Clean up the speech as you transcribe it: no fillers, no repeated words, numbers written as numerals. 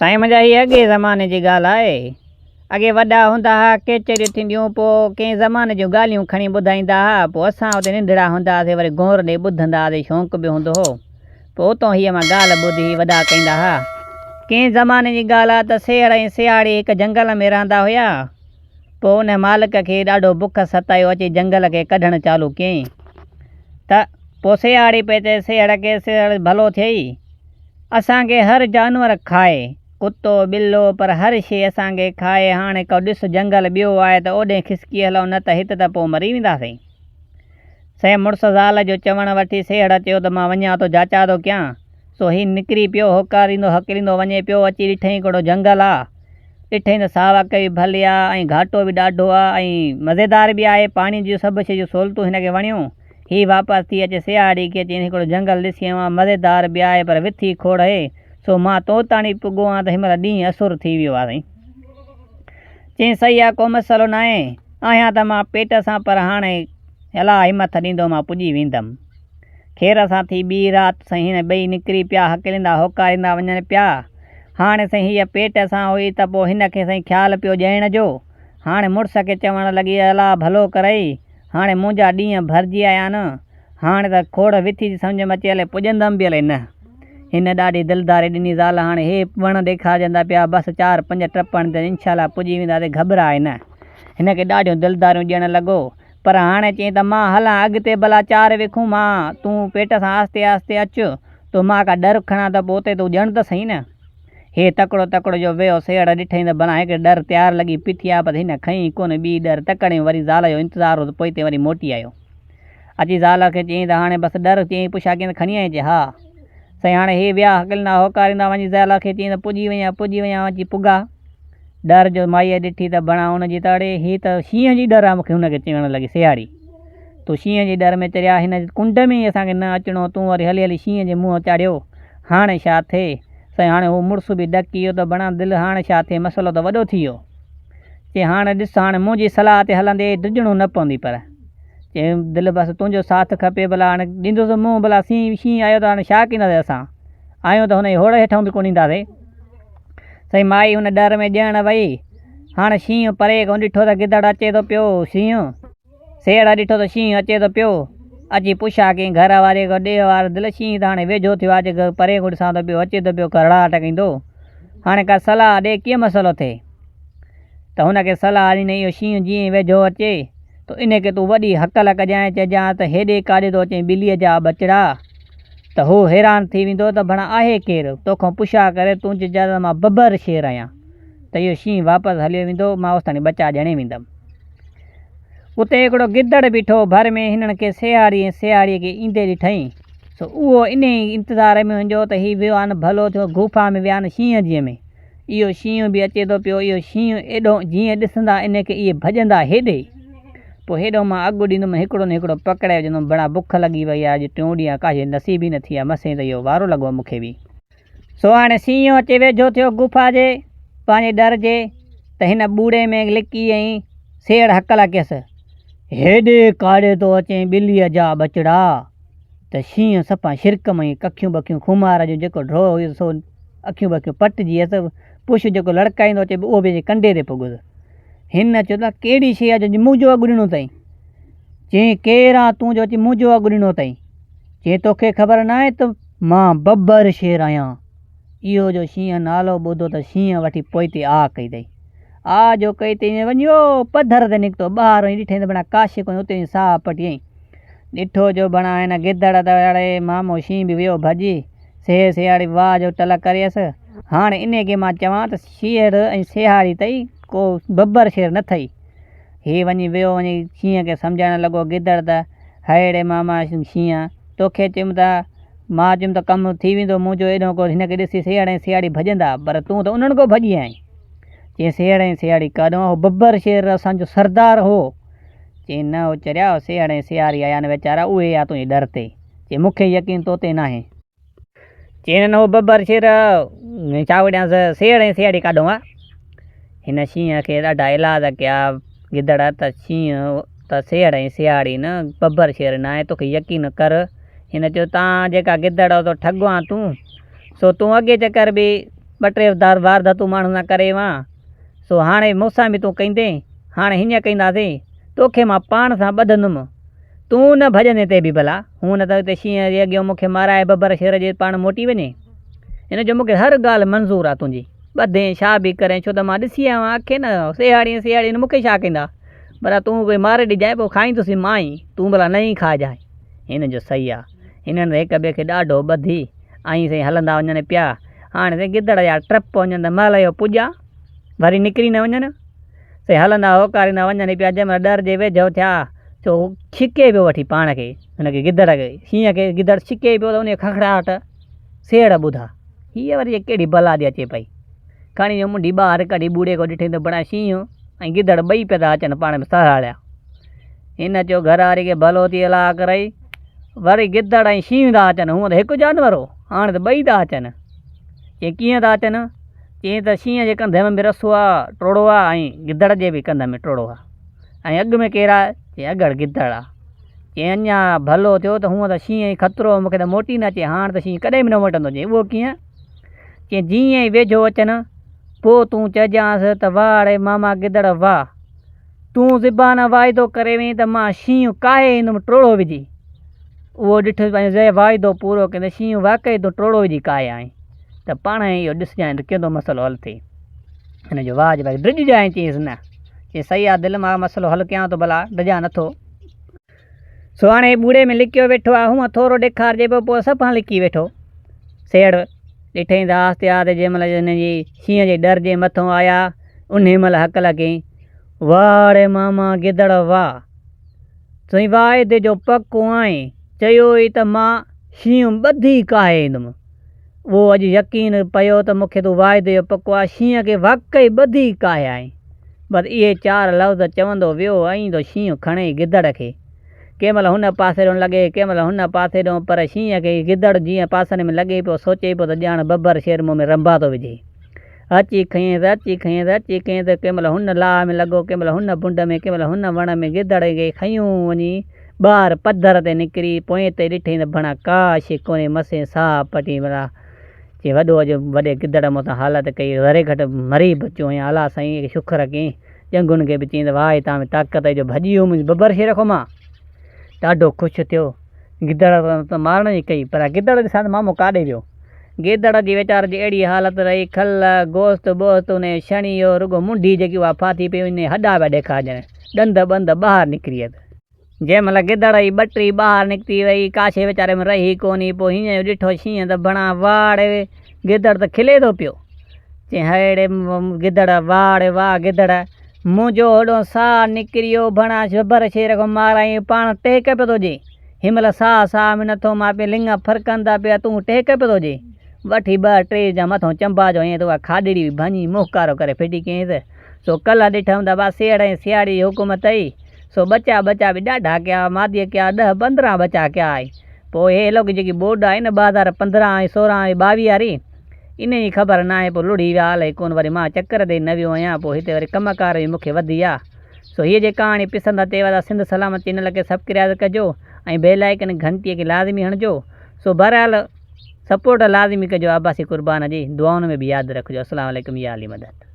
سائين منهنجا هي اڳي زماني جي ڳالهه آهي. اڳي وڏا هوندا ها، ڪيچريون ٿينديون پوء ڪنهن زماني جون ڳالهيون کڻي ٻڌائيندا ها، پوء اسان اتي ننڍڙا هوندا هئاسين وري گهور ڏي ٻڌندا هئاسين شونق به هوندو هو. پوء اتان هيء مان ڳالهه ٻڌي هي وڏا ڪئيندا ها. ڪنهن زماني جي ڳالهه آهي ته سيهڙ ۽ سيهاڙي هڪ جهنگل ۾ رهندا هيا. پوء ان مالڪ کي ڏاڍو بک ستايو اچي جهنگل کي ڪڍڻ چالو ڪيائين ته پوء سيهاڙي پئي چئي سيهڙ کي سيهڙ ڀلو ٿئي. اسان کي هر جانور کائي، ڪتو، ٻلو، پر هر شيء اسان کي کائي، هاڻي ڪو ڏس جهنگل ٻيو آهي ته اوڏهين کسڪي هلون نه ته هت ته پوء مري وينداسين. سائين مڙس زال جو چوڻ وٺي سيهڙ چيو ته مان وڃان ٿو جاچا ٿو ڪيان. سو هي نڪري پيو، هوڪاريندو هڪليندو وڃي پيو، اچي ڏٺئين هڪڙو جهنگل آ. ڏٺئين ته ساوڪ به ڀلي آ ۽ گهاٽو به ڏاڍو آ ۽ مزيدار به آهي، پاڻي جون سڀ شيء جون سهولتون هن کي وڻيون. هي واپس ٿي اچي سياڙي کي چيائين هڪڙو جهنگل ڏسي آيو آهيان، مزيدار به آهي پر وٿي کوڙ اهي، سو مان تو تاڻي پڳو آهيان ته هن مهل ڏينهن اسر ٿي ويو آهي سائين. چيائين صحيح آهي ڪو مسئلو ناهي، آهيان ته مان پيٽ سان پر هاڻي الله همٿ ڏيندو مان پڄي ويندم. خير سان ٿي ٻي رات سائين هن ٻئي نڪري پيا هڪليندا هوڪاريندا وڃن پيا. هاڻي سائين هيء پيٽ سان هئي ته پوء هن کي سائين خيال پيو ڄڻڻ جو. هاڻي مڙس کي چوڻ لڳي الله ڀلو ڪرئي، هاڻي منهنجا ڏينهن ڀرجي آيا آهن، هاڻي ته کوڙ وٿي ٿي سمجهه ۾ اچي الائي پڄندم به الائي نه. هن ڏاڍي دلداري ڏني زال هاڻي هي وڻ ڏيکارجندا پيا بس چار پنج ٽپ هڻجن انشاء الله پڄي وينداسين گهٻراء نه. هن کي ڏاڍيون دلداريون ڏيڻ لڳو. پر هاڻي چيائين ته مان هلان اڳتي ڀلا چار وکون مان تون پيٽ سان آهستي آهستي اچ تو مان ڪا ڏر کڻان ته پوء اتي تون ڄڻ ته سهين نه. هي تڪڙو تڪڙو جو ويو سيهڙ ڏٺائين ته ڀلا هڪڙي ڏر تيار لڳي پيٺي آ پر هن کنئي ڪونه ٻي ڏر تڪڙ ۾ وري زال جو انتظار هو ته پوئتي وري موٽي آيو. اچي زال کي چيائين ته هاڻي بس ڏر چيائين پڇا ڪيائين ته کڻي آئين چي ها. سائين هاڻي هي ويا هڪليندا هوڪاريندا وڃي زال کي چيائين ته پڄي وئين پڄي وئين اچي پڳا. ڏر جو مائيء ڏٺي ته بڻا ان جي ته اڙي هي ته شينهن جي ڏر آ مون کي هن کي چوڻ لڳي سيهاڙي تون شينهن جي ڏر ۾ چريا هن ڪنڊ ۾ ئي اسان کي نه اچڻو تون وري هلي هلي شينهن جي منهن چاڙهيو هاڻي ڇا ٿئي سائين هاڻي هو مڙس به ڏڪي ويو ته بڻا دل هاڻي ڇا ٿئي مسئلو ته وڏو ٿي ويو چي هاڻي ڏس هاڻي منهنجي صلاح تي هلندي ڊڄڻو نه پوندي پر چي دل بس تنهنجو ساٿ کپي ڀلا هاڻي ڏيندس منهن ڀلا سين شينهن آيو ته هاڻي ڇا ڪنداسين اسان آيون ته هن جي هوڙ هيٺئون به ڪونه اينداسين سائين مائي ان ڏر ۾ ڏيڻ وئي. هاڻ شينهن پري کان ڏٺو ته گدڙ اچي ٿو پيو. شينهن. سيهڙ ڏٺو ته شينهن اچي ٿو پيو. اچي پڇا ڪيائين گهر واري کان ڏيهه وار دل شينهن ته هاڻي ويجهو ٿيو آهي جي پري کان ڏسان ٿو پيو اچي ٿو پيو ڪرڙاٽ ڪندو. هاڻي ڪا صلاح ڏي ڪيئن مسئلو ٿئي. ته هن کي صلاح ڏني اهو شينهن جيئن ئي ويجهو اچي ته ان کي تون وڏي هڪل ڪجانء چئجانء ته هيڏي ڪاڏي ٿو اچين ٻليء جا ٻچڙا. ته هو حيران ٿي ويندو ته ڀڻا آهي ڪير؟ توکان پڇا ڪري تون چئجانء ته مان ببر شير آهيان. ته اهو شينهن واپس هليو ويندو، مان اوستاڻي ٻچا ڄڻي ويندم. اتي هڪڙو گدڙ بيٺو هو ڀر ۾ هنن کي سيهاڙي ۽ سيهاڙيء کي ايندي ڏٺائين. سو اهو انهيء انتظار ۾ هنجو ته هي ويو آهن ڀلو ٿيو غوفا ۾ ويا آهن شينهن جيء ۾. اهو شينهن به اچي ٿو پيو، اهو شينهن ايڏو جيئن ڏسندا انهيء کي اهي ڀڄندا هيڏي. پوء هيڏو مان اڳ ڏيندم هڪڙو نه هڪڙو پڪڙي وجهندم بڻا بک لڳي وئي آهي اڄ ٽيون ڏينهن آهي ڪا شيء نصيب ئي نه ٿي آهي مسين ته اهو وارو لڳو آهي مون کي به. سو هاڻي شينهن اچي ويجهو ٿيو غوفا جي پنهنجي ڏر جي ته هن ٻوڙي ۾ لڪي ۽ سيڙ هڪل ڪيس، هيڏي ڪاڏي ٿو اچين ٻليء جا ٻچڙا! ته شينهن صفا شرڪ ۾ ڪکيون ٻکيون خمار جون جيڪو ڍوء هيس سو اکيون ٻکيون پٽجي ويس، پڇ جيڪو لڙڪائيندو اچي اهو به اچي ڪنڊي تي پڳس. هن چيو ته ڪهڙي شيء آ جو منهنجو اڳ ڏنو اٿئي؟ چيائين ڪير آن تون جو اچي منهنجو اڳ ڏنو اٿئي؟ چيائين توکي خبر ناهي ته مان ببر شير آهيان. اهو جو شينهن نالو ٻڌو ته شينهن وٺي پوئتي آ ڪئي اٿئي. آ جو ڪئي ته ائين وڃي او پڌر تي نڪتو. ٻاهر وڃي ڏٺائين ته بڻا ڪا شيء ڪونهي اتي وڃي ساهه پٽيائين. ڏٺو جو بڻا هن گدڙ ته اڙي مامو شينهن به ويو ڀڄي. سيهه سيهاڙي واهه جو ٽل ڪريس. هاڻ انهي کي مان چوان ته شيهڙ ۽ سيهاڙي تئي ڪو ببر شير نه ٿئي. هي وڃي ويو وڃي شينهن کي سمجهائڻ لڳو گدڙ ته هئڙي ماما شينهن توکي چيم ته مان چيم ته ڪم ٿي ويندو منهنجو ايڏو ڪو هن کي ڏسي سيهڙ ۽ سيهاڙي ڀڄندا پر تون ته انهن کان ڀڄي آئين. چيائين سيهڙ ۽ سيهاڙي ڪاڏهون هو ببر شير اسان جو سردار هو. چيائين نه هو چريا سيهڙ ۽ سيهاري آيا آهن ويچارا اهي آ تنهنجي ڏر تي. چيائين مون کي يقين تو تي ناهي. چيائين نه هو ببر شير ڇا وڙهيانس سيهڙ ۽ سيهاڙي ڪاڏهون آ. هن شينهن کي ڏاڍا ايلاز ڪيا گدڙ ته شينهن ته سيهڙ ۽ سيهاڙي نه ببر شير ناهي توکي يقين ڪر. هن چيو تان جيڪا گدڙ سو ٺڳ آن تون سو تون اڳي چڪر به ٻه ٽي وارداتون ماڻهن سان ڪري ويو آهيان، سو هاڻي مون سان به تون ڪندين، هاڻي هيئن ڪنداسين، توکي مان پاڻ سان ٻڌندم، تون نه ڀڄندين تي به ڀلا، هونء نه ته اتي شينهن جي اڳيان مون کي مارائي ببر شير جي پاڻ موٽي وڃين. هن چيو مون کي هر ڳالهه منظور آ تنهنجي، ٻڌين ڇا به ڪرين، ڇو ته مان ڏسي آيو آهيان اکين نه، سيهاڙين سيهاڙين مون کي ڇا ڪندا، ڀلا تون ڪوئي ماري ڏجانء پوء کائيندس مان ئي، تون ڀلا نه ئي کائجانء. هن چيو صحيح آ. هنن هڪ ٻئي کي ڏاڍو ٻڌي ائين سائين هلندا وڃن پيا. هاڻي سائين گدڙ جا ٽپ وڃن ته مهل اهو پڄا، وري نڪري نه وڃن. سائين هلندا هوڪاريندا وڃن پيا، جنهن مهل ڏر جي ويجهو ٿيا سو ڇڪي پيو وٺي پاڻ کي، هن کي گدڙ کي، شينهن کي گدڙ ڇڪي پيو ته انهيء کڙکڙاهٽ سيڙ ٻڌا. هيء وري ڪهڙي بلا ٿي اچي پئي. کڻي جو منڍي ٻاهر ڪڍي ٻوڙي کان ڏٺائين ته بڻا شينهن ۽ گدڙ ٻئي پيا ٿا اچن پاڻ ۾ سهاڙيا. هن چيو گهر واري کي ڀلو ٿي الله ڪرئي. وري گدڙ ۽ شينهن ٿا اچن، هونء ته هڪ جانور هو، هاڻي ته ٻئي ٿا اچن. چيائين ڪيئن ٿا اچن؟ چيائين ته شينهن جي ڪنڌ ۾ به رسو آ، ٽوڙو آ ۽ گدڙ جي به ڪنڌ ۾ ٽوڙو آ. ۽ اڳ ۾ ڪير آ؟ چيائين اڳڙ گدڙ آ. چيائين اڃا ڀلو ٿيو ته هونء ته شينهن ئي خطرو هو، مون کي ته موٽي نه اچي، هاڻ ته شينهن ڪڏهن به نه موٽندو. چيائين اهو ڪيئن؟ چيائين جيئن ئي ويجهو اچن، پوء تون چئجانس ته واهه ڙي ماما گدڙ واهه! تون زبان واعدو ڪري وئين ته مان شينهن ڪاهي ايندم ٽوڙو وجهي. اهو ڏٺس پنهنجو زهر واعدو پورو ڪندي شينهن واقعي تون ٽوڙو وجهي ڪاهي آئين ته پاڻهي اهو ڏسجانء ته ڪيندو مسئلو حل ٿئي. هن جو واهه جي ڀائي ڊڄجانء چيس نه. چيس صحيح آ دل مان مسئلو حل ڪيان ٿو ڀلا ڊڄان نٿو. سو هاڻي هي ٻوڙي ۾ لڪيو ويٺو آ هونء ٿورو ڏيکارجي پيو پوء صفا لڪي ويٺو. سيهڙ ڏٺئين ته آهستي آهستي جنهن مهل هن جي شينهن جي ڏر جي مٿئون آيا انهي مهل هڪل ڪيائين، واهه ڙي ماما گدڙ واهه! سائين واعدي جو پڪو آهين، چيو ئي ته مان شينهن ٻڌي ڪاهي ايندم. اهو اڄ يقين پيو ته مون کي تون واعدي جو پڪو آهين، شينهن کي واقعي ٻڌي ڪاهي آئين. بس اهي چار لفظ چوندو ويو ۽ ته شينهن کڻي گدڙ کي. ڪنهن مهل هن پاسي ڏانهن لڳي، ڪنهن مهل هن پاسي ڏانهن، پر شينهن کي گدڙ جيئن پاسن ۾ لڳي پيو، سوچي پيو ته ڄاڻ ببر شير مون ۾ رنڀا ٿو وجهي. اچي کنيس، اچي کنيس، اچي کنيس، ڪنهن مهل هن لاهه ۾ لڳو، ڪنهن مهل هن بنڊ ۾، ڪنهن مهل هن وڻ ۾، گدڙ کي کنيو وڃي ٻاهر پڌر تي نڪري، پوئين تي ڏٺئين ته ڀڻا ڪا شيء ڪونهي، مسين ساهه پٽي ڀلا چي وڏو اڄ وڏي گدڙ مون سان حالت ڪئي، ذري گهٽ مري بچيو آهيان، الله سائين کي شڪر ڪيائين، ڄنگهن کي به چيائين ته واهه توهان ۾ طاقت آهي جو ڀڄي ويو منهنجي ببر شير کان مان ڏاڍو خوش ٿيو، گدڙ ته مارڻ جي ڪئي پر گدڙ ڏسان ته مامو ڪاڏي ويو. گدڙ جي ويچاري جي اهڙي حالت رهي، کل، گوشت ٻوشت انهيء ڇڻي ويو، رڳو منڍي جيڪي اها ڦاٿي پئي، انهيء هڏا پيا ڏيکارجن، ڏند ٻند ٻاهر نڪري ويس. جنهن مهل گدڙ جي ٻٽي ٻاهر نڪتي ويئي، ڪا شيء ويچاري ۾ رهي ڪونهي، پوء هينئن جو ڏٺو شينهن ته بڻا واهه ڙي گدڙ ته کلي ٿو پيو. چيائين هيء ڙي گدڙ، واهه ڙي واهه گدڙ، منهنجو هوڏو ساهه نڪري ويو، بڻا ببر شير کان مارايائين، پاڻ ٽهڪ پيو ٿو ڏئي. هن مهل ساهه ساهه ۾ نٿو ماپين، لڱ ڦرڪن ٿا پيا، تون ٽهڪ پيو ٿو ڏئين. وٺي ٻه ٽي جا مٿئون چنبا جو هنئين ته اها کاڏڙي به ڀڃي منهن ڪارو ڪري ڦٽي ڪيائينس. سو ڪلهه ڏٺم ته ابا سيهڙ ۽ سياڙي جي حڪومت اٿئي، سو ٻچا ٻچا به ڏاڍا ڪيا، ماديء ڪيا ڏهه 15 ٻچا ڪيا آهي. پوء هي لوڪ جيڪي ٻوڏ آئي نه 2015 ۽ 16 ۽ 22 واري، انهيء جي خبر ناهي، پوء لڙهي ويا الائي ڪونه، وري مان چڪر تي نه ويو آهيان، پوء هتي وري ڪم ڪار به مون کي وڌي ويا. سو هيء جي ڪهاڻي پسند اچيو ته سنڌ سلامت چينل کي سبڪرائيب ڪجو ۽ بيل آئيڪن گهنٽيء کي لازمي هڻجو. سو بهرحال سپورٽ لازمي ڪجو عباسي قربان جي دعائن ۾ به ياد رکجو. اسلام عليڪم يا علي مدد.